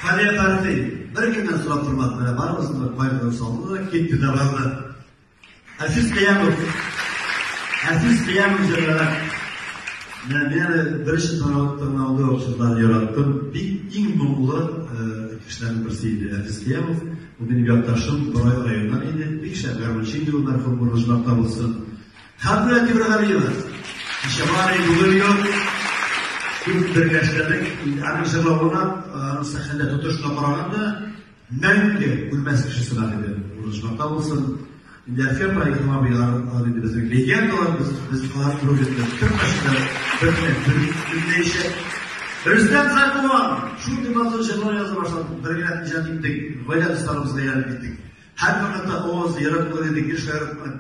Хәлия Фәрхи беркемнән сорап тормады, менә барыбызны да кайгыдан салды да китте дә барды. Әлфис Кыямов. Әлфис Кыямов җырлары. Менә мин әле беренче тыңлауда ук җырларын яраттым. Бик иң моңлы кешеләрнең берсе иде Әлфис Кыямов. Ул минем якташым, Борай районыннан иде. Бик шәп гармунчы иде ул, мәрхүм, урыны оҗмахта булсын. Хәмдүнә Тимергалиева. Кичә бар иде, бүген юк. Күп бергә эшләдек. Инде аның җырлавына, аның сәхнәдә тотышына караганда, мәңге үлмәс кеше сымак иде. Урыны оҗмахта булсын. Инде Әлфия апа, Илһам абый, алар инде безнең легендалар, без алар күреп беркайчан да бетмәячәк. Рөстәм Закуан шундый матур җырлар яза башлады. Бергә иҗат иттек, гаилә дусларыбызга ярдәм иттек. Һәрвакытта аваз яраткан идек, еш яраткан.